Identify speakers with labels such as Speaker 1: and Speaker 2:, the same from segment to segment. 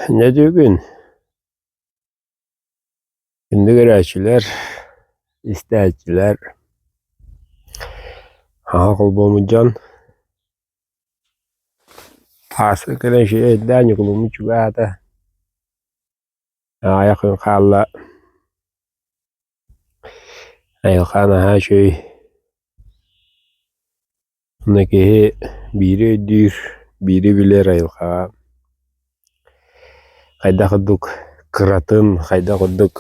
Speaker 1: Дьэ бүгүн күндү көрөөччүлэр, истээччилэр, аҕа холбооммут дьон, ааспыт кэлэн үчүгэй өйдөөн Ньукулууммут чугаһаата, аҕыйах күн хаалла, айылҕа наһаа үчүгэй, Онно киһи биири өйдүүр, биири билэр айылҕаҕа хайдах курдук кыратын, хайдах курдук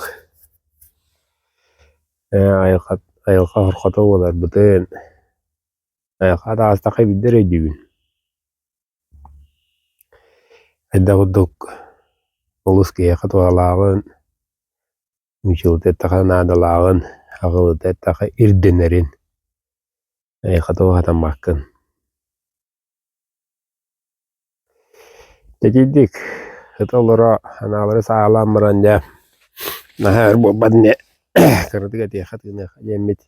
Speaker 1: айылҕа айылҕа сорҕото буоларбытын айылҕа атаҕастахха биирдэ эрэ өйдүүгүн. Хайдах курдук олус киһиэхэ туһалааҕын, учуутал эттэххэ наадалааҕын, аҕылыта эттэххэ ирдэнэрин Эйиэхэ туох сатаммаккын Итинник ыта олоро анаалары саҕалаан баран дьэ наһаа өр буолбат ини кыратык этиэххэ-тыыныахха диэммит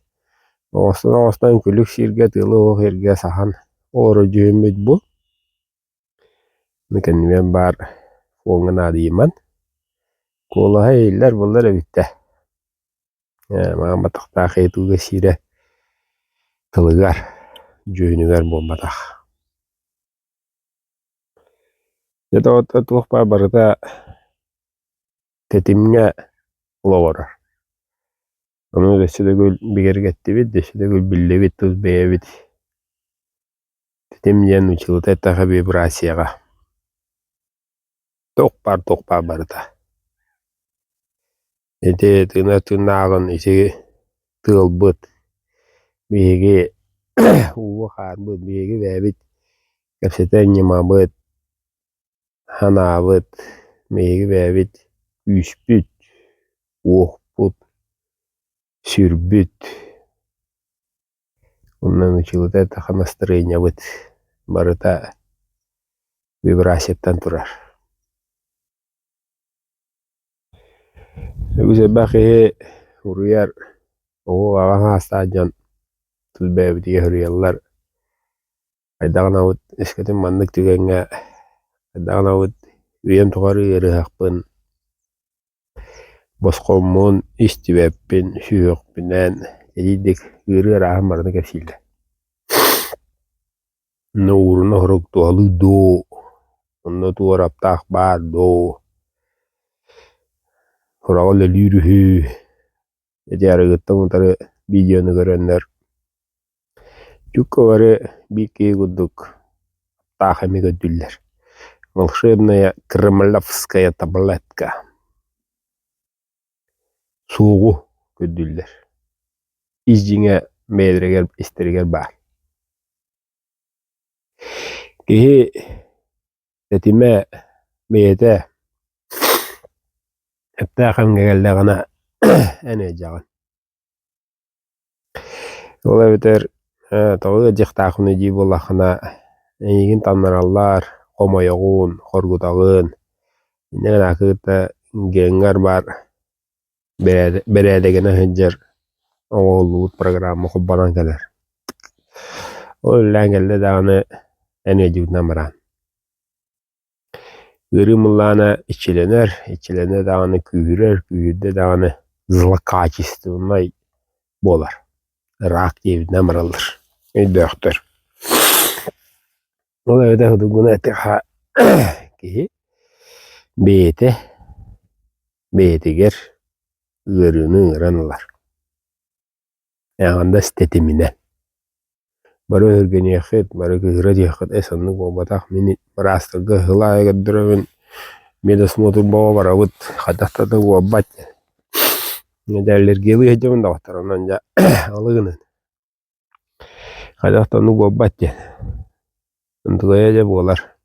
Speaker 1: оҥостон-оҥостон күлүк сиргэ тыалы уһук сиргэ саһан олорор дьүһүммүт бу кэннибэр баар фоҥҥа наадыйыман куолаһа иһиллэр буоллар эбит ээ Маҕан баттахтаах ыйытыыга сиирэ тылыгар, дьүһүнүгэр буолбатах. Дьэ доҕоттор туох баар барыта тэтимҥэ олоҕурар. Ону өссө төгүл бигэргэттибит, өссө төгүл биллибит тус бэйэбит тэтим диэн училита эттэххэ вибрацияҕа. Туох баар туох баар барыта. Ити тыына тыыннааҕын ити тыалбыт, биһиги ууга хаарбыт, биһиги бэйэбит кэпсэтэр ньымабыт, санаабыт, биһиги бэйэбит күүспүт, уохпут, сүрбүт Онно училита эттэххэ настарыанньабыт барыта вибрацияттан турар. Үгүс элбэх киһи уруйар оҕо аҕа саастаах дьон тус бэйэбитигэр суруйаллар хайдах гынабыт өскөтүн маннык түгэҥҥэ хайдах гынабыт үйэм тухары ыарыһахпын Босхоммун, истибэппин, сүһүөхпүнэн итинник ыарыы арааһын барыта кэпсииллэр. Онно ууруна сорук туһалыы дуу, онно туораптаах баар дуу, сураҕа үлэлиир үһү, ити арыгыттан утары видеону көрөннөр Чукка бары биир киһи курдук таах эмиэ көрдүүллэр: «Волшебная кремлевская таблетка» суоҕу көрдүүллэр, ис дьиҥэ бэйэлэригэр истэригэр баар. Киһи тэтимэ бэйэтэ эттээх кэмҥэ кэллэҕинэ эн ыалдьаҕын. Ол эбэтэр тоҕо ыалдьыахтаахпыный дии буоллаххына, эйигин таҥнараллар, хомойоҕун, хоргутаҕын, инньэ гынан кытта геҥҥэр баар бэрээдэгинэн сылдьар оҥоһуллубут программа холбонон кэлэр. Ол үлэлээн кэллэ даҕаны эн ыалдьыбытынан бараҕын. Ыарыы мыллаана иччилэнэр, иччилэнэ даҕаны күүһүрэр, күүһүрдэ даҕаны злокачественнай буолар, рак диэбитинэн бараллар, өйдөөхтөр. Ол эбэтэр судургуну эттэххэ киһи бэйэтэ бэйэтигэр ыарыыны ыҥыран ылар. Эҕэрдэ тэтиминэн. Бары өһүргэниэххит, бары кыыһыра диэххит, эс оннук буолбатах, мин быраастарга сыл аайы көрдөрөбүн, медосмотр бөҕө барабыт, хайдах да да буолбат диэн. Дьэ аллергиялыы сылдьабын доҕоттор, онон дьэ алы гынан. Хайдах да оннук буолбат диэн. Онтукайа дьэ буолар.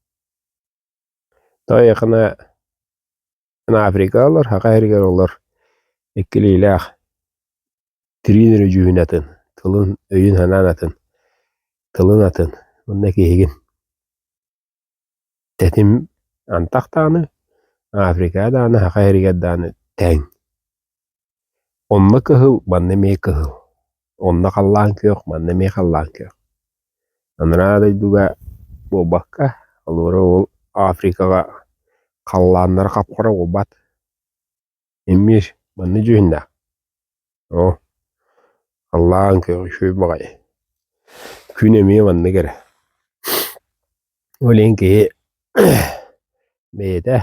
Speaker 1: Тоҕо эйиэхэ Африка олор, Саха сиригэр олор иккилиилээх тириин эрэ дьүһүн атын, тылын, өйүн-санаан атын, тылын атын уонна киһигин тэтим антах даҕаны, Африкаҕа даҕаны, Саха сиригэр даҕаны тэҥ. Онно кыһыл, манна эмиэ кыһыл, онно халлаан күөх, манна эмиэ халлаан күөх. Анараа дойдуга буолбакка, олору ол Африкаҕа. Халлааннара хап-хара буолбат. Эмиэ манна дьүһүннээх. Оо, халлаан күөҕэ үчүгэй баҕайы. Күн эмиэ маннык эрэ. Ол иһин киһи бэйэтэ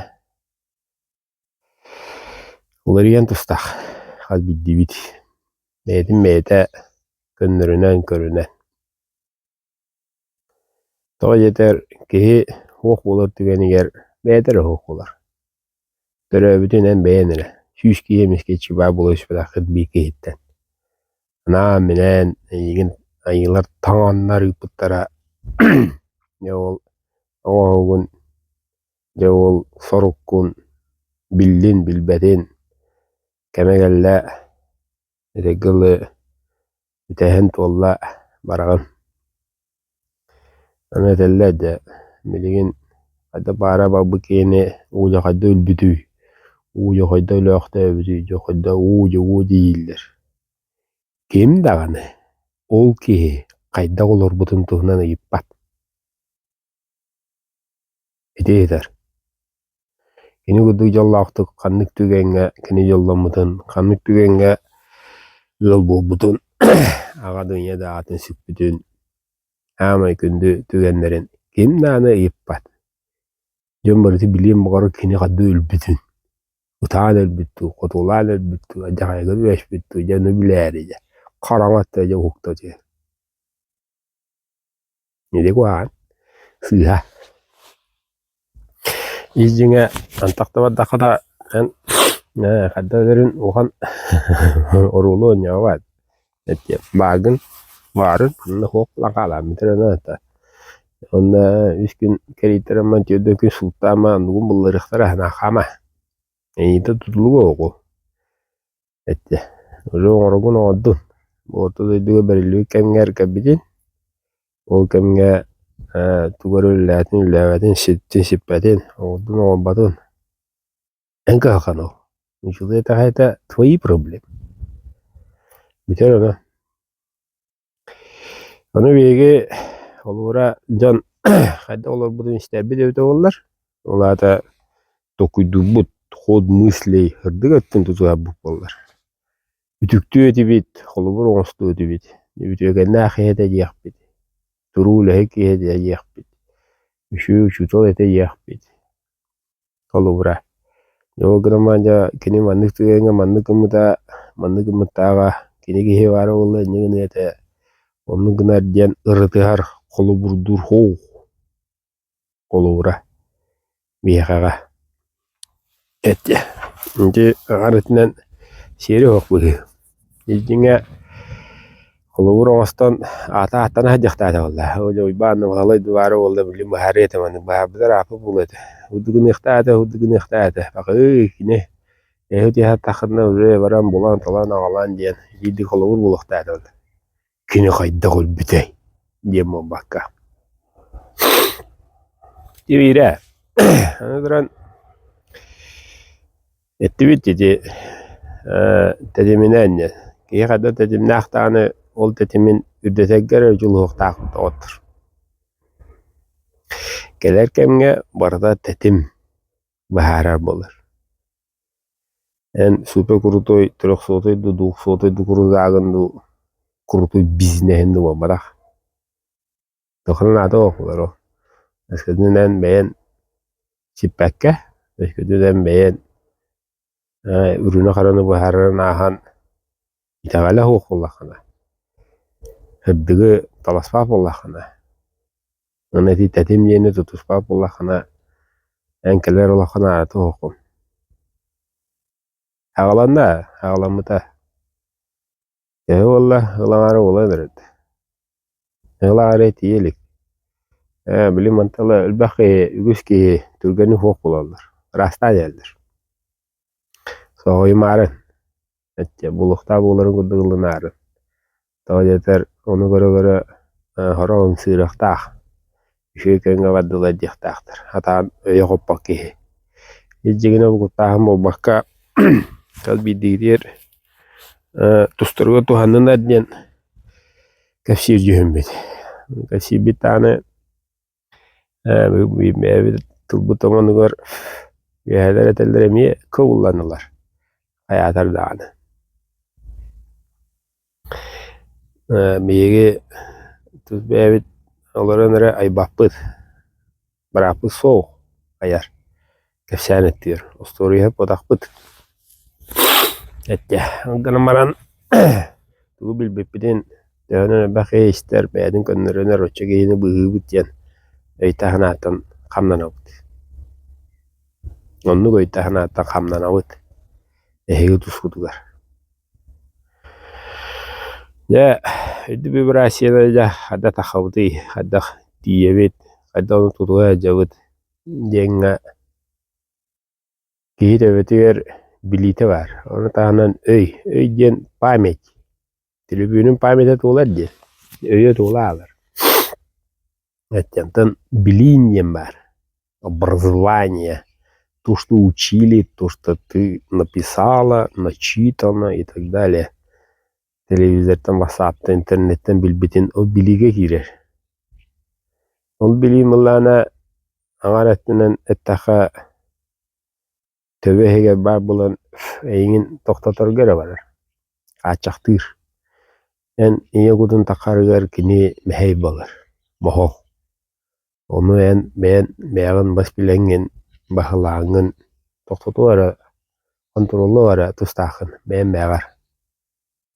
Speaker 1: уларыйан тустаах хас биирдиибит бэйэтин бэйэтэ көннөрүнэн көрүнэн. Тоҕо диэтэр киһи суох буолар түгэнигэр бэйэтэ эрэ суох буолар. Төрөөбүтүнэн бэйэн эрэ 100 киһи эмискэччи баар буола түспэтэххит биир киһиттэн. Анаан-минээн эйигин айыылар таҥаннар ыыппыттара дьэ ол оҥоһугун, дьэ ол соруккун биллин билбэтин кэмэ кэллэ этэргэ дылы үтэһэн туолла бараҕын. Аны этэллэр дьэ билигин хайда баара барбыт киһини уу дьэ хайда өлбүтүй, уу дьэ хайда өлөөхтөөбүтүй, дьэ хайда уу дьэ уу дииллэр. Ким даҕаны ол киһи хайдах олорбутун туһунан ыйыппат. Ити ыйытар. Кини курдук дьоллоохтук ханнык түгэҥҥэ кини дьолломмутун, ханнык түгэҥҥэ ыал буолбутун, аҕа да ийэ да аатын сүкпүтүн, аамай күндү түгэннэрин ким даҕаны ыйыппат. Дьон барыта билиэн баҕарар кини ханна өлбүтүн, ытаан өлбүт дуу, хотуолаан өлбүт дуу, алдьархайга түбэспит дуу, дьэ ону билээри дьэ, хараҥа өттө дьэ уһукта түһэр. Ити куһаҕан, сыыһа. Ис дьиҥэ антах да бардахха да эн хайдах өлөрүн улахан оруолу оонньообот. Эттиэм бааргын баарын онно суох буолан хаалааммыт эрэ наада. Онно үс күн кэрийтэрэн баран түөрт күн сууттаама оннугун булларыахтара хаама. Эйиитэ тутулуга оҕу. Эттэ: "Уже оҥороргун оҥордун, бу орто дойдуга бэриллибит кэмҥэр кэлбитин, ол кэмҥэ тугу эрэ үлэлээтин үлэлээбэтин, ситтин сиппэтин, оҥордун оҥорботун эн кыһалҕан ол. Учуутал итэҕэйэтэ твои проблемы. Бүтэр онон. Ону биһиги холобура дьон хайдах олорбутун истэрбит эбитэ буоллар, ол аата толкуйдуурбут, ход мыслей сырдык өттүн тутуһарбыт буоллар. Үтүктүө этибит, холобур оҥостуо этибит, үтүөкэннээх киһи этэ диэхпит, туруу үлэһит киһи этэ диэхпит, үчүгэй учуутал этэ диэхпит. Холобура, дьэ ол гынан баран дьэ кини маннык түгэҥҥэ маннык гыммыта, маннык гыммыттааҕа, кини киһи баара буолла инньэ гыныа этэ, оннук гынар диэн ырытыһар, холобурдуур һуу холобура биһиэхэҕэ этэ. Ити аҥар өттүнэн сиэри оһох быһыы. Дьиҥэ холобур оҥостон аата ааттана сылдьыахтаах буолла. Ол дьэ Уйбаан Баһылай баара буолла билигин быһаарыа этэ маннык быһаарбытар ааппыт буолуо этэ. Урдук гыныахтаах этэ, урдук гыныахтаах этэ. Бакыы кини эһи утуйа уже баран булан-талан аҕалан диэн биирдик холобур буолуохтаах этэ буолла. Кини хайдах өлбүтэй диэн буолбакка. Тибиирэ аны туран Эттибит ити тэтиминэн диэн. Киһи хайдах тэтимнээх даҕаны ол тэтимин үрдэтэргэ эрэ дьулуһуохтаах доҕоттор. Кэлэр кэмҥэ барыта тэтим быһаарар буолар. Эн супер крутой трехсотай дуу, двухсотай дуу крузагын дуу, крутой бизнеһин дуу буолбатах. Туохха наада буолар ол. Өскөтүн эн бэйэн сиппэккэ, өскөтүн эн бэйэн үрүҥү-хараны быһаарарын ааһан итэҕэлэ суох буоллаххына, сырдыгы таласпат буоллаххына, уонна ити тэтим диэни тутуспат буоллаххына, эн кэлэр олоххо наадата суоххун. Аҕаланна, аҕаламмыта. Төһө буолла, ыл аҥаара буолан эрэр. Ыл аҥаара тиийэ илик. Ээ, били мантала элбэх киһи, үгүс киһи түргэнник суох буолаллар, ыраастаан иһэллэр. Соһуйумаарын, эттэ буолуохтаах буоларын курдук ылынаарын. Тоҕо диэтэр, ону көрө-көрө сорох ымсыырыахтаах, үчүгэй кэмҥэ бардылар диэхтээхтэр, сатаан өйө хоппот киһи. Ис дьиҥинэ булкуттааһын буолбакка, хас биирдиитигэр тустарыгар туһаннынар диэн кэпсиир дьүһүммүт. Кэпсиирбит даҕаны бэйэбит тылбыт омунугар. Үөһээлэр этэллэр эмиэ кыбыллан ылар, хайаатар даҕаны. Биһиги тус бэйэбит олорон эрэ айбаппыт, бырааппыт суох айар, кэпсээн эттиир, остуоруйа буотахпыт. Эттэ, ол гынан баран тугу билбиппитин төһөнөн элбэх киһи истэр, бэйэтин көннөрүнэр, оччо киһини быыһыыбыт диэн өйтөн-санааттан хамнанабыт. Оннук өйтөн-санааттан хамнанабыт эһиги тускутугар. Дьэ, үрдүк вибрацияны дьэ хайдах таххабытый, хайдах тиийэбит, хайдах ону тутуһа сылдьабыт диэҥҥэ киһи төбөтүгэр билиитэ баар. Ону таһынан өй, өй диэн память, төлөпүөнүн памята туолар диэн, өйө туола аалар. Оттон билиин диэн баар, образование, то, что учили, то, что ты написала, начитана и так далее. Телевизортан, ватсаптан, интернеттэн билбитин ол билиигэ киирэр. Ол билии былаана аҥаар өттүнэн эттэххэ Төбө иһигэр баар буолан эйигин тохтоторго эрэ барар, хааччахтыыр. Эн ийэ кутун таххарыгар кини мэһэй буолар, моһол. Ону эн бэйэн бэйэҕин бас билэҥҥин, баһылааҥҥын тохтотуо эрэ, хонтуруоллуо эрэ тустааххын бэйэн бэйэҕэр.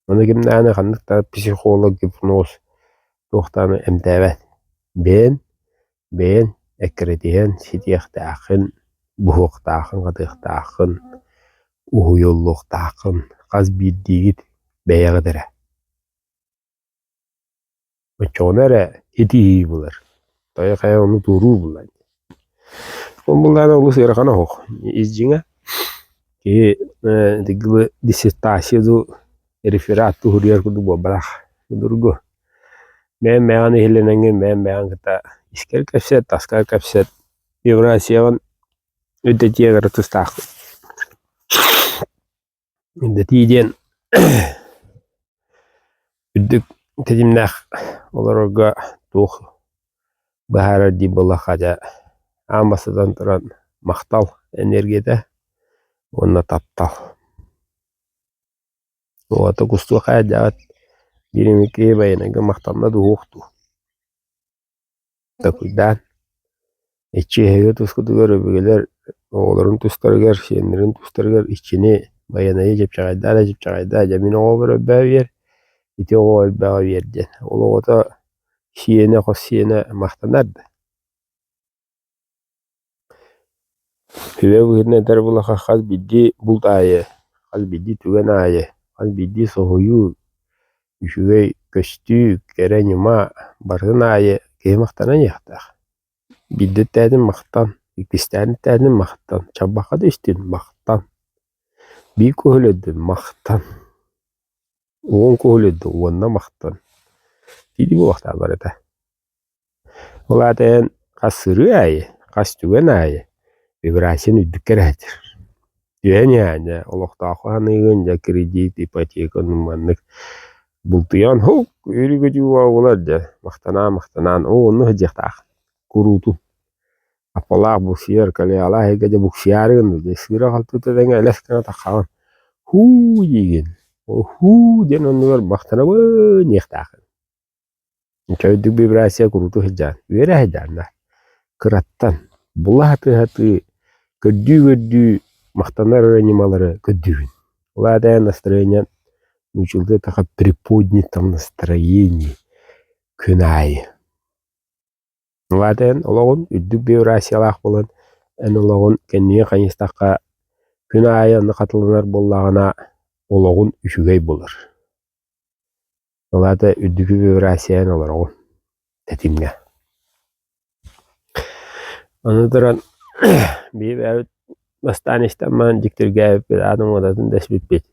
Speaker 1: Ону ким даҕаны ханнык да психолог, гипноз туох даҕаны эмтээбэт. Бэйэн, бэйэн эккирэтиһэн ситиэхтээххин, буһуохтааххын, хатыахтааххын, уһуйуллуохтааххын хас биирдиигит бэйэҕит эрэ. Оччоҕуна эрэ итиһии булар, тойо хайа ону туоруур булар. Ол буллаҕына олус ыарахан оһох. Ис дьиҥэ киһи ити диссертация дуу, реферат дуу суруйар курдук буолбатах. Судургу. Бэйэм бэйэҕин иһиллэнэҥҥин, бэйэм бэйэҕин кытта искэр кэпсэт, таскар кэпсэт, Евразияҕын үрдэтиэ эрэ тустааххын. Дэтии диэн үрдүк тэтимнээх олорорго туох быһаарар дии буоллахха дьэ аан бастатан туран махтал энергията уонна таптал. Уота кустуох ээдээҕит биир эмит киһи байанайга махтанна дуу уох дуу Такуйдаан иччи эһиги тускутугар өбүгэлэр оҕолорун тустарыгар, сиэннэрин тустарыгар иччини байанайы чыпчаҕайдаа да чыпчаҕайдаа дьэ мин оҕобор элбэҕи биэр, ити оҕо элбэҕи биэр диэн. Ол оҕото сиэнэ, хос сиэнэ махтанар да. Сүбэ быһыытынан этэр буоллахха хас биирдии булт аайы, хас биирдии түгэн аайы, хас биирдии соһуйуу, үчүгэй көстүү, кэрэ ньыма барытын аайы киһи махтанан иһиэхтээх. Биирдэ эттээтим махтан, иккистээн эттээтим махтан, чалбахха да истин махтан, биир куһу өлөрдүм махтан, уон куһу өлөрдүм уонна махтан. Ити буолуохтаах барыта. Ол аата эн хас сырыы аайы, хас түгэн аайы вибрацияны үрдүккэ эрэ сылдьар. Түһэн иһээн дьэ олохтооххо саныыгын, дьэ кредит, ипотека маннык бултуйан һук үөрүү-көтүү буолар дьэ махтанаан-махтанаан оо онно сылдьыахтаах куруутун. Аппалаах буксуйар, колеялаах иһиргэ дьэ буксуйаары гынна дьэ сыыра-халты тэҥэ элэс гына таххаҕын һуу диигин, ол һуу диэн оннугар махтанабын диэхтааххын. Чөйдүк вибрация курууту сылдьаан, үөрэ сылдьаан да, кыраттан була сатыы-сатыы, көрдүү-көрдүү махтанар эрэ ньымалары көрдүүбүн. Ол аата эн настроение нууччалыы эттэххэ приподнятом настроении күн аайы. Ол аата эн олоҕун үрдүк вибрациялаах буолан, эн олоҕун кэннигин хайыстахха күн аайы онно хатыланар буоллаҕына олоҕун үчүгэй буолар. Ол аата үрдүкү вибрациянан олороҕун тэтимҥэ. Аны туран биһи бэйэбит бастаан истэн баран дьиктиргээбиппит, аатын уотатын да испиппит.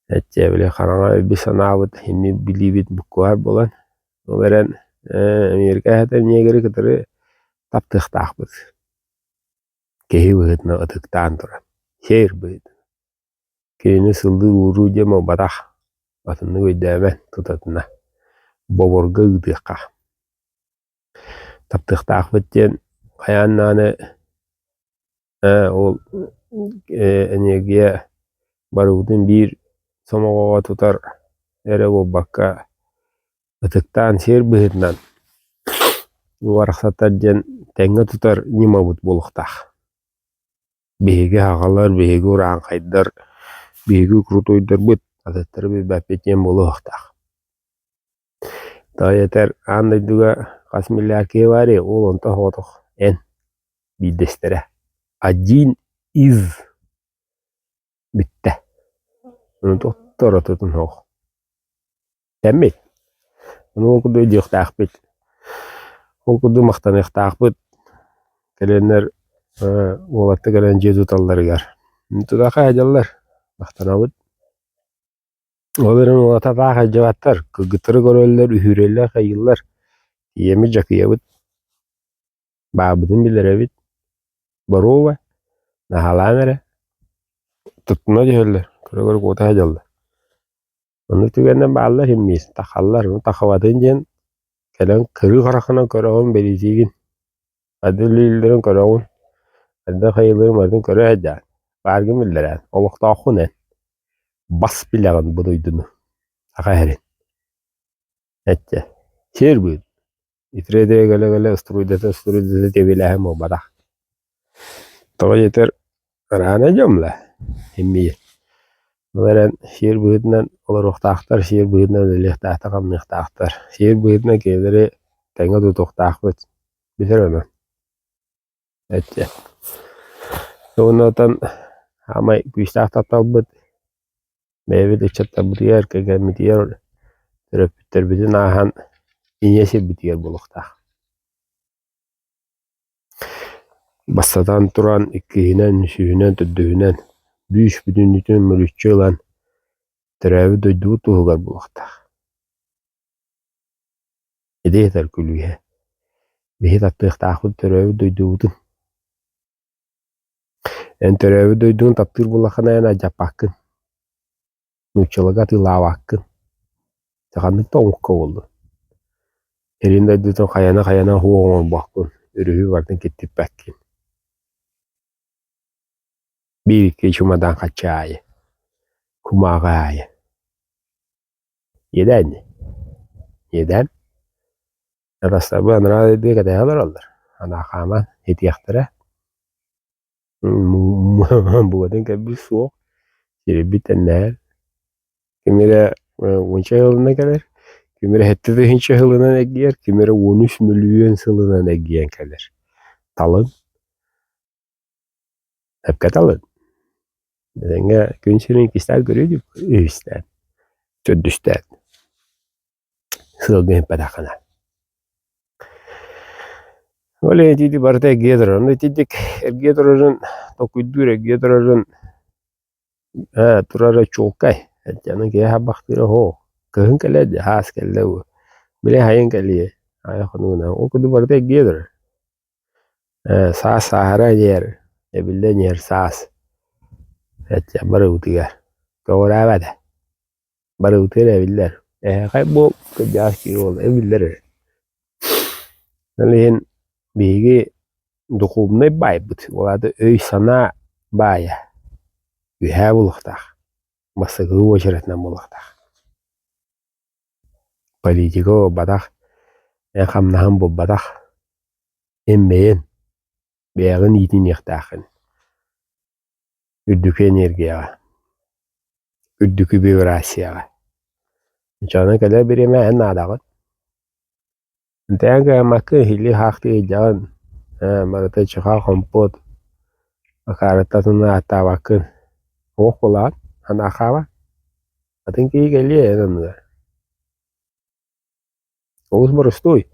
Speaker 1: Эччэ били хараҥа өйбүт-санаабыт, инник билиибит буккуһар буолан, ол эрэн Америка эһэтэ ньиэгири кытары таптыахтаахпыт. Киһи быһыытынан ытыктаан туран, сиэр быһыытынан. Кинини сыллыы-ууруу диэн буолбатах, атыннык өйдөөмөн тутатына, боборго ыытыахха. Таптыахтаахпыт диэн хайаан даҕаны Ол энергия барыбытын биир сомоҕоҕо тутар эрэ буолбакка, ытыктаан сиэр быһыытынан барахсаттар диэн тэҥҥэ тутар ньымабыт буолуохтаах. Биһиги аҕалар, биһиги урааҥхайдар, биһиги крутойдарбыт, атыттары билбэппит диэн буолуохтаах. Тоҕо диэтэр, аан дойдуга хас миллиард киһи баарый, ол онто соҕотох эн биирдэстэрэ. Один из бүттэ. Ону туох суох. Тэммит. Ону ол курдук өйдүөхтээхпит. Ол курдук махтаныахтаахпыт. Кэлэннэр уолаттар кэлэн дьиэ туталларыгар. Тутаха сылдьаллар. Махтанабыт. Ол эрэн уолаттар таах сылдьыбаттар. Кыргыттары көрөллөр, үһүүрэллэр, хайыыллар. Ийэбит дьакыйабыт. Баабытын билэрэбит. Боруоба. Наһаалаан эрэ. Туттуна түһэллэр. Көрө-көрө куота сылдьаллар. Оннук түгэннэр бааллар иһин тахаллар, ону тахабатын диэн кэлэн кырыы хараххынан көрөҕүн, бэлиэтиигин, ады үлэлииллэрин көрөҕүн, хайдах хайыыларын барытын көрө сылдьаҕын, бааргын биллэрээн, олохтооххун эн, бас билэҕин бу дойдуну, саха сирин. Эччэ, сир быын Итирэ-итирэ кэлэ-кэлэ устуруйдата-устуруйдата тэбиэлээһин буолбатах. Тоҕо диэтэр ыраана дьомла иммиир. Ол эрэн сиэр быһыытынан олоруохтаахтар, сиэр быһыытынан үлэлиэхтээхтэр-хамныахтаахтар. Сиэр быһыытынан кинилэри тэҥҥэ тутуохтаахпыт. Бүтэр онон. Эччэ. Уонна оттон саамай күүстээх тапталбыт бэйэбит ыччаттарбытыгар, кэргэммитигэр, төрөппүттэрбитин ааһан ийэ сирбитигэр буолуохтаах. Бастатан туран, иккиһинэн, үсүһүнэн, төрдүһүнэн бүүс-бүтүннүүтүн мүлүччү ылан төрөөбүт дойдубут туһугар буолуохтаах. Ити этэр күлүүһэ. Биһи таптыахтаахпыт төрөөбүт дойдубутун. Эн төрөөбүт дойдугун таптыыр буоллаххына эн алдьаппаккын, нууччаларга атыылаабаккын. Дьэ ханнык да омукка буоллун. Илин дойдутун хайана-хайана суох оҥорбоккун, өрүһү барытын киттиппэккин. Биир-икки чымадаан хаччы аайы, кумааҕы аайы. Иэдээн ини, иэдээн. Атастарбыт анараа дойдуга кэтэһэ олороллор, анаахааман итиэхтэрэ. Букатын кэлбит суох, сирэйбит тэннэһэр. Ким эрэ уонча сылынан кэлэр, ким эрэ сэттэ тыһыынча сылынан эргийэр, ким эрэ 13 мөлүйүөн сылынан эргийэн кэлэр. Талын, сөпкө талын. Этэҥҥэ күн сирин иккистээн көрүө дии, үһүстээн, төрдүстээн. Сыалга иһиппэтэххинэ. Ол итиити барыта эргийэ турар. Ону итинник эргийэ турарын толкуйдуур, эргийэ турарын ээ турара чуолкай. Аны киһи хабахтыыра оһоо кыһын кэлэр дии, хаас кэллэ бу. Били сайын кэлиэ, аҕыйах хонугунан. Ол курдук барыта эргийэ турар. Ээ саас сааһыра иһэр, эбиллэн иһэр саас. Эчэ барыбытыгар көҕүрээбэт ээ. Барыбытыгар эбиллэр. Эһээхэй буол, кырдьаҕас киһи буол, эбиллэр эрэ. Ол иһин биһиги духуобунай баайбыт, ол аата өй-санаа баайа үөһээ буолуохтаах, бастакы уочаратынан буолуохтаах. Политика буолбатах, эн хамнаһын буолбатах, эн бэйэн, бэйэҕин иитиниэхтээххин үрдүкү энергияҕа, үрдүкү вибрацияҕа. Оччоҕуна кэлэр бириэмэ эн наадаҕын. Ынтайан кыаммаккын иһиллии-хаахтыы сылдьаҕын, ээ барыта чыхаа хомпуот, акаарыта атыны ааттаабаккын. Туох буолаҕын, анаахаама, атын киһи кэлиэ эн оннугар. Олус боростуой.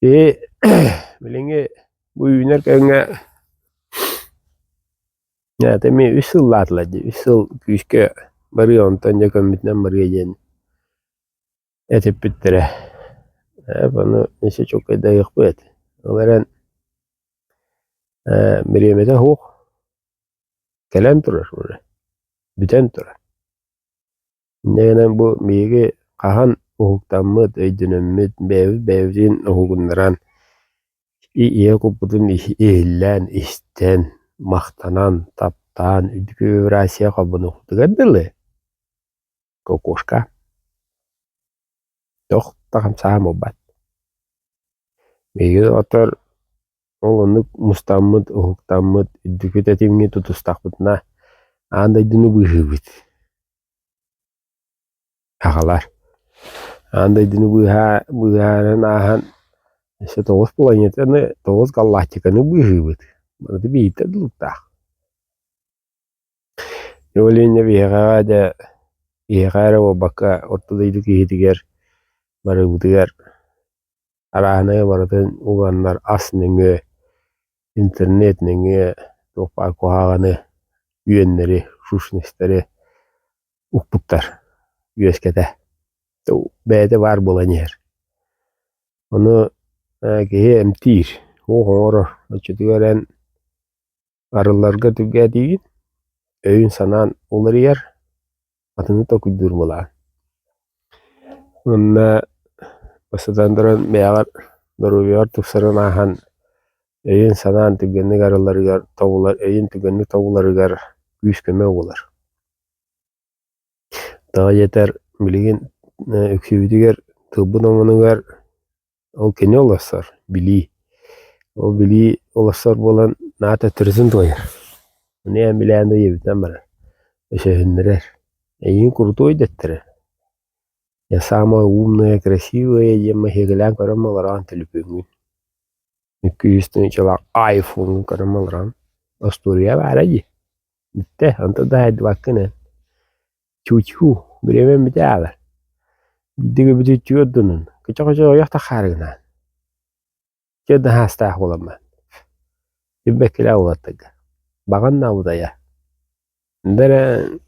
Speaker 1: Киһи билиҥҥи бу үүнэр кэмҥэ это эмиэ үс сыллаатылар дии, үс сыл күүскэ барыа, онтон дьэ көммүтүнэн барыа диэн этиппиттэрэ. Ээ ону өссө чуолкайдаһыахпыт. Ол эрэн ээ бириэмэтэ суох, кэлэн турар уже, бүтэн турар. Инньэ гынан бу биһиги хаһан уһуктаммыт, өйдөнөммүт, бэйэбит бэйэбитин уһугуннаран, ийэ куппутун иһиллээн, истэн, махтанан, таптаан үрдүкү вибрация холбонуохпутугар дылы кокошка туох да хамсааһын буолбат. Биһиги доҕоттор ол оннук мустаммыт, уһуктаммыт, үрдүкү тэтимҥэ тутустахпытына аан дойдуну быыһыыбыт. Аҕалар аан дойдуну быыһаарын ааһан өссө 9 планетаны, 9 галактиканы быыһыыбыт. Барыта биирдэ дылыктаах. Ол инньэ биһиэхэҕэ дьэ биһиэхэ эрэ буолбакка орто дойду киһитигэр барыбытыгар арааһынайы барытын уганнар ас нөҥүө, интернет нөҥүө туох баар куһаҕаны, үөннэри, сущностары укпуттар үөскэтэ бэйэтэ баар буолан иһэр. Ону киһи эмтиир, уох оҥорор, оччотугар эн арылларга түргээтиигин, өйүн-санаан уларыйар, атыны толкуйдуур буолаҕын. Уонна бастатан туран бэйэҕэр доруобуйаҕар тупсарын ааһан өйүн-санаан түргэнник арылларыгар тобулар, өйүн түргэнник тобуларыгар күүс-көмө буолар. Тоҕо диэтэр билигин үксүбүтүгэр тылбыт омунугар ол кини олорсор, билии. Ол билии олорсор буолан наһаа төттөрүтүн туойар. Ону эн билээн да ийэбитинэн барар, өсөһүннэрэр. Эйигин курутуой дэттэрэр. Я самая умная, красивая диэн маһиэкэлээн көрөн олороон төлөпүөҥҥүн. Икки-үс тыһыынчалаах айфоҥҥун көрөн олороон. Остуоруйа баара дии. Бүттэ, онтон да хайдыбаккын эн. Чу-чу, бириэмэм бүтэ аалар. Биирдэ көбүтү түөрт дунун, көчө-көчө ойох тахаарыгынаан. Түөрт да хаастаах буоламмын. Билбэккэлээх уолаттарга. Баҕан да абытайа. Онно эрэ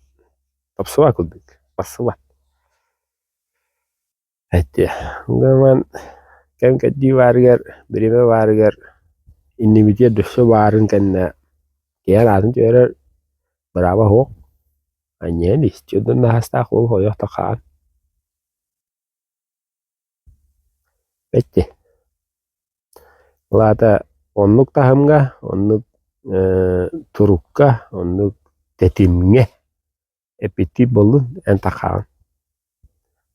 Speaker 1: тапсыбат курдук, барсыбат. Эттиэ, гынан кэм-кэрдии баарыгар, бириэмэ баарыгар иннибитигэр дөссө баарын кэннэ киһи араатын түһэрэр бырааба суох. Анньыан истиэ да аһастаах уол хойох да хаан. Эттиэ. Ол аата оннук таһымҥа, оннук турукка, оннук тэтимҥэ эппиттиир буоллун, эн таххаҕын.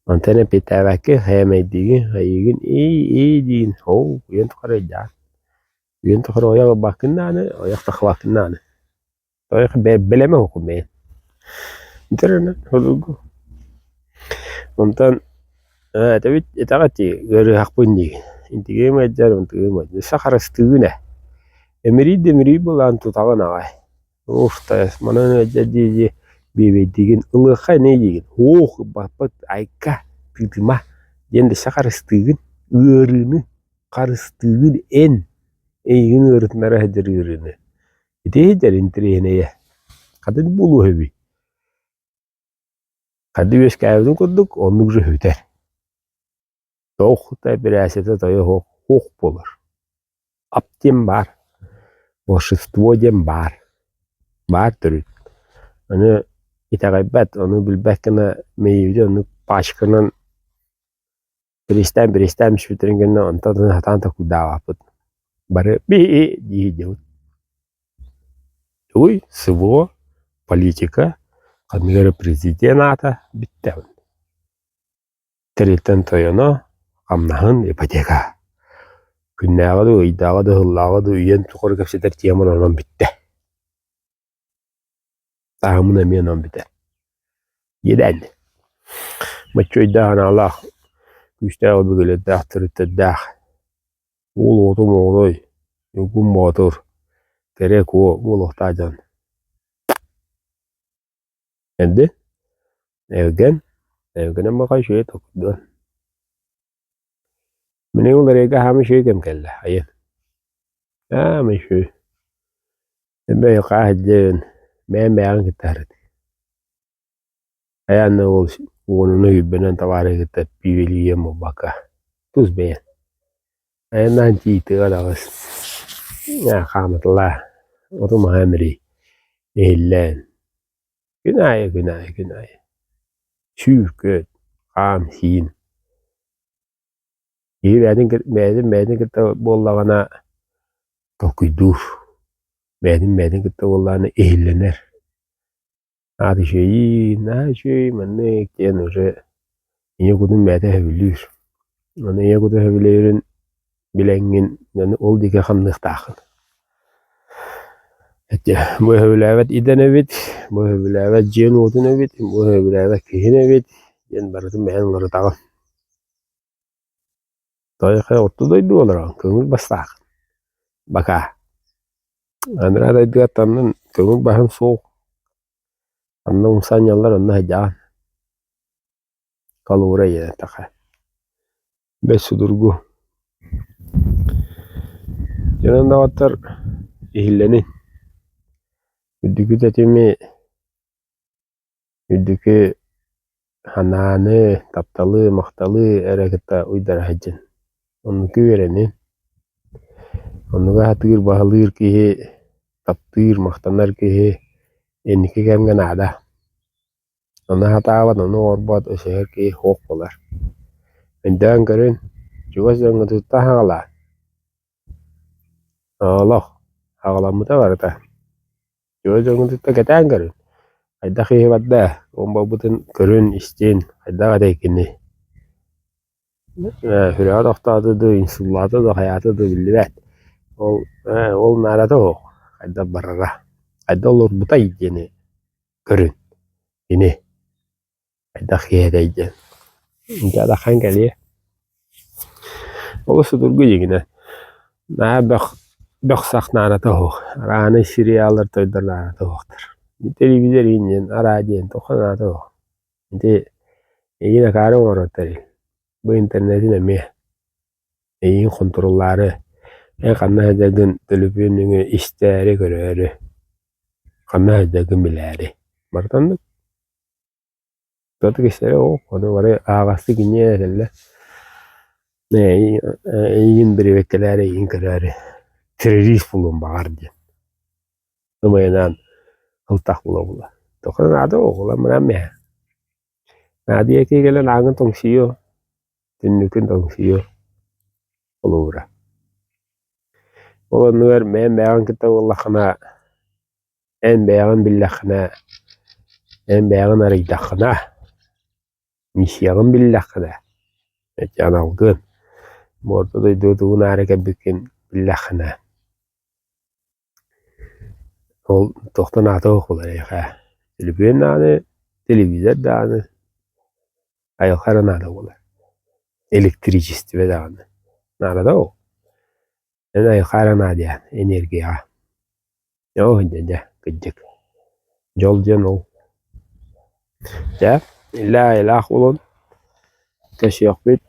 Speaker 1: Онтон эппиттээбэккэ хээмэйдиигин, хайыыгын ии-ии диин, оо, үйэн тухары өйдөөн. Үйэн тухары ойох ылбаккын даҕаны, ойох таххыбаккын даҕаны. Ойох бэлэмэ оһоххун бэйэн. Бүтэр судургу. Онтон этэбит этэҕит дии ыарыһахпын диигин. Интигиэм ыалдьар, онтугум ыалдьар. Өссө харыстыыгын ээ. Эмирий да эмирий буолаан тутаҕын аҕай. Уф, манан ыалдьар дии-дии биэбэйдиигин, ылыахха эмиэ диигин, һуох ылбаппыт, айка, тыытыма диэн өссө харыстыыгын, ыарыыны харыстыыгын эн, эйигин ыарытынара сылдьар ыарыыны. Ити иһитэр интэриэһинэйэ, хатын буолуо үһүбүй? Ханна үөскээбитин курдук оннук же сүтэр. Туох да эпэрээссийэтэ тойо суох суох буолар. Ап диэн баар, волшебство диэн баар, баар төрүт. Аны итэҕэйбэт, ону билбэт гына мэйиибитин оннук пачканан бириистээн-бириистээн түспүттэрин кэннэ онтон сатаан толкуйдаабаппыт. Бары би дии сылдьабыт. Тугуй СВО, политика, ханнык эрэ президент аата бүттэ. Тэрилтэн тойоно, хамнаһын, ипотека. Күннээҕи дуу, ыйдааҕы дуу, сыллааҕы дуу үйэм тухары кэпсэтэр темам онон бүттэ. Таһымын эмиэ онон бүтэр. Иэдээн. Боччуойдаах аналлаах, күүстээх өбүгэлэрдээх, төрүттэрдээх, уол оҕото моҕолой, Ньургун Боотур, Кэрэ Куо буолуохтаах дьон. Эрдэ Эйгэн, эйгэнэн баҕайы үчүгэй толкуйдуон. Мин ол эрэйгэ аһаама үчүгэй кэм кэллэ, айан. Аама үчүгэй. Эбээ хаа сылдьан, бэйэм бэйэҕин кытта сырыт. Айаанна ол уонуна сүүрбэнэн табаарыһы кытта пиибэлиириэн буолбакка, тус бэйэҥ. Айаннаан тиий тыаҕа таҕыс, хаамыталаа, оту-маһы эмирий, иһиллээн. Күн аайы, күн аайы, күн аайы Сүүр-көт, хаам-сиин Киһи бэйэтин бэйэтин бэйэтин кытта буоллаҕына толкуйдуур. Бэйэтин бэйэтин кытта буоллаҕына иһиллэнэр. Аата үчүгэйиин, наһаа үчүгэй маннык диэн уже ийэ кутун бэйэтэ сөбүлүүр. Аны ийэ кута сөбүлүүрүн билэҥҥин дьону ол диэки хамныахтааххын. Эти бу сөбүлээбэт идэн эбит, бу сөбүлээбэт дьиэн-уотун эбит, бу сөбүлээбэт киһин эбит диэн барытын бэйэҥ уларытаҕын. Тойхэ орто дойду олороҕун, көҥүл бастааххын. Бакаа. Анараа дойдуга таннын көҥүл баһын суох. Анна умса анньаллар онно сылдьаҕын. Холобура ийэттэххэ. Бэс судургу. Дьонун доҕоттор иһиллэнин. Үрдүкү тэтими Үрдүкү санааны, тапталы, махталы эрэ кытта уйдара сылдьын. Оннуку үөрэнин. Оннугу сатыыр, баһылыыр киһи, таптыыр, махтанар киһи инники кэмҥэ наада. Ону сатаабат, ону оҥорбот, өсөһөр киһи суох буолар. Өйдөөн көрүн, чугас дьоҥҥутуттан саҕалаа. Олох аҕаламмыта барыта. Чугас дьоҥҥутуттан кэтээн көрүҥ, хайдах киһи барда, буомбабытын көрүн, истин, хайдах этэй кини сүрэҕэ тохтоото дуу, инсуллаата дуу, хайаата дуу биллибэт. Ол ол наадата суох, хайдах барара, хайдах олорбутай диэни көрүн, кини. Хайдах киһи этэй диэн. Дьэ адахан кэлиэ. Олус судургу дьиҥинэн. Наһаа бөх бөх-сах наадата суох. Араанай сериаллар тойдор наадата суохтар. Телевизор иһин диэн, араа диэн туохха наадата суох. Ити эйигин акаары оҥорор тэрил. Бу интернетин эмиэ. Эйигин хонтуруоллаары, эн ханна сылдьаргын төлөпүөн нөҥүө истээри, көрөөрү, ханна сылдьаргын билээри. Барыта оннук. Кистэрэ оо, ону бары аһаҕастык инньэ этэллэр. Эйигин бирибэккэлээри, эйигин көрөөрү террорист буолуон баҕар диэн. Ымайынаан ылтах буола-буола. Тоҕо наада оҕолор мыраан миэхэ. Наадыйа киһи кэлэн ааҥҥын тоҥсуйуо, түннүкүн тоҥсуйуо холобура. Ол оннугар бэйэм бэйэҕин кытта буоллаххына Эн бэйэҕин биллэххинэ, эн бэйэҕин арыйдаххына, миссияҕын биллэххинэ, эти аналгын, бу орто дойдуга тугу наара кэлбиккин биллэххинэ, ол туохтан аата суох буолар эйиэхэ. Төлөпүөн даҕаны, телевизор даҕаны, айылҕа эрэ наада буолар. Электричествэ даҕаны наадата ол. Эн айылҕа эрэ наадыйа энергияҕа. Оо, дьэ, дьэ, кырдьык, дьол диэн ол. Дьэ, иллээ айылаах буолан көрсүөхпүт.